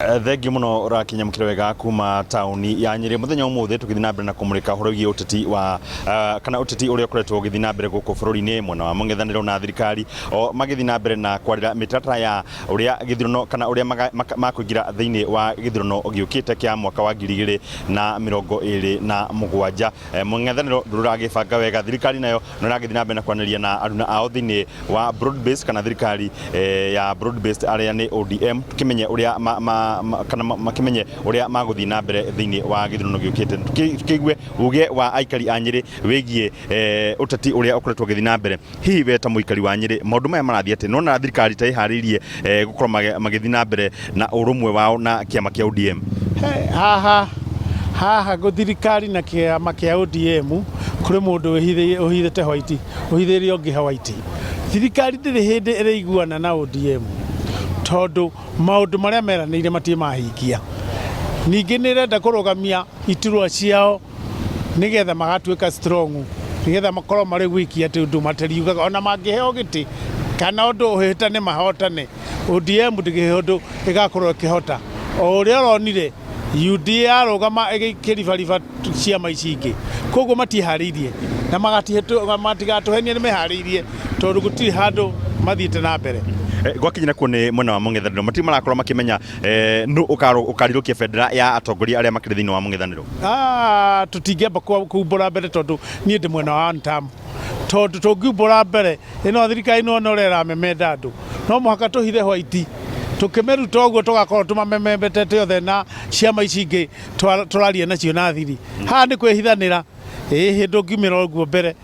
Thengiũ mũno ũrakinyamũkĩra wega kuma taũni ya Nyĩrĩ. Mũthenya wa ũmũthĩ tũgĩthiĩ na mbere na kũmũrĩka ũhoro wĩgiĩ ũteti wa kana ũteti ũrĩa ũkoretwo ũgĩthiĩ na mbere gũkũ bũrũri-inĩ mwena wa mũng'ethanĩro na thirikari o magĩthiĩ na mbere na kwarĩra mĩtaratara ya ũrĩa gĩthurano kana ũrĩa makũingĩra thĩinĩ wa gĩthurano gĩũkĩte kĩa mwaka wa 2027. Mũng'ethanĩro ndũragĩbanga wega, thirikari nayo no ĩragĩthiĩ na mbere na kwaranĩria na aruna ao thĩinĩ wa broad based kana thirikari ya broad based arĩa nĩ ODM, tũkĩmenye ũrĩa ma, ma, ma, kana makĩmenye ũrĩa magũthiĩ na mbere thĩinĩ wa gĩthurano gĩũkĩte. Tũkĩigue uge wa aikari a Nyĩrĩ wĩgiĩ ũteti ũrĩa ũkoretwo ũgĩthiĩ na mbere. Hihi we ta mũikari wa Nyĩrĩ, maũndũ maya marathiĩ atĩa? Nĩwona thirikari ta ĩharĩirie gũkorwo magĩthiĩ na mbere na ũrũmwe wao na kĩama kĩa ODM? Haha haha gũ thirikari na kĩama kĩa ODM kũrĩ mũndũ ũhithĩte white, ũhithĩire ũngĩ white. Thirikari ndĩrĩ hĩndĩ ĩrĩiguana na ODM tondũ maũndũ marĩa meranĩire matirĩ mahingia. Ningĩ nĩ ĩrenda kũrũgamia iturwa ciao nĩgetha magatuĩka strong, nĩgetha makorwo marĩ wiki atĩ ũndũ matariugaga ona mangĩheo gĩtĩ kana ũndũ ũhĩtane mahotane, ODM ndĩgĩ ũndũ ĩgakorwo ĩkĩhota. O ũrĩa ũronire UDA yarũgama ĩkĩribariba ciama ici ingĩ, koguo matiĩharĩirie na matigatũhenie nĩ meharĩirie tondũ gũtirĩ handũ mathiĩte na mbere. Gwakinya nakuo nĩ mwena wa mũng'ethanĩro, matirĩ marakorwo makĩmenya nũ ũkarirũkia bendera ya atongoria arĩa makĩrĩ thĩinĩ wa mũng'ethanĩro. Ah, tũtingĩamba kumbũra mbere tondũ niĩ ndĩ mwena wa one term, tondũ tũngiumbũra mbere ĩno thirikari nĩwona ũrĩa ĩramemenda andũ, no mũhaka tũhithe white, tũkĩmĩruta ũguo tũgakorwo tũmamemendete othe na ciama ici ingĩ tũraria nacio na thiri. Haha nĩ kwĩhithanĩra, ĩhĩ ndũngiumĩra ũguo mbere.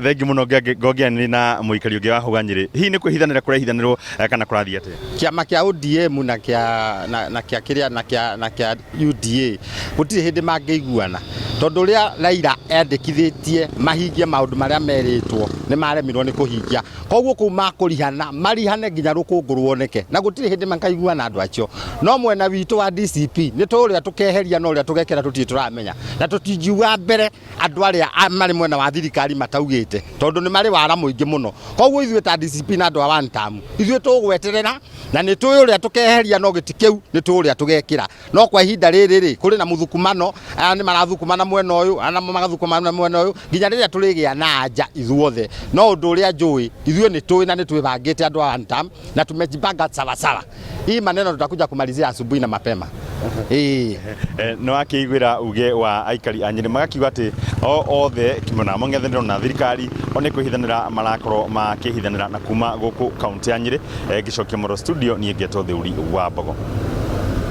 Thengiũ mũno Ngongiani na mũikari ũngĩ wa hau Nyĩrĩ. Hihi nĩ kwĩhithanĩra kũrehithanĩrwo kana kũrathiĩ atĩa? Kĩama kĩa ODM na kĩa na, na kĩa kĩrĩa na kĩa na kĩa UDA gũtirĩ hĩndĩ mangĩiguana tondũ ũrĩa Raila endĩkithĩtie mahingie maũndũ marĩa merĩtwo nĩ maremirwo nĩ kũhingia. Koguo kũu makũrihana marihane nginya rũkũngũ ruoneke na gũtirĩ hĩndĩ makaiguana andũ acio. No mwena witũ wa DCP nĩ tũĩ ũrĩa tũkeheria na ũrĩa tũgekĩra tũtirĩ tũramenya na tũtingiuga mbere andũ arĩa marĩ mwena wa thirikari mataugĩte tondũ nĩ marĩ wara mũingĩ mũno. Koguo ithuĩ ta DCP na andũ a one term ithuĩ tũgweterera na nĩ tũĩ ũrĩa tũkeheria no gĩtĩ kĩu nĩ tũĩ ũrĩa tũgekĩra. No kwa ihinda rĩrĩ rĩ, kũrĩ na mũthukumano, aya nĩ marathukumana mwena ũyũ, aya namo magathukumana mwena ũyũ, nginya rĩrĩa tũrĩgĩa na anja ithuothe. No ũndũ ũrĩa njũĩ, ithuĩ nĩ tũĩ na nĩ twĩbangĩte andũ a one term na tumejipanga sawasawa. Hii maneno tutakuja kumalizia asubuhi na mapema. Ĩĩ. Nĩ wakĩiguĩra uge wa aikari a Nyĩrĩ magakiuga atĩ o othe mwena wa mũng'ethanĩro na thirikari o nĩ kwĩhithanĩra marakorwo makĩhithanĩra na kuma gũkũ kaunti ya Nyĩrĩ. Ngĩcokia mũro studio niĩ ngetwo Thĩuri wa Mbogo.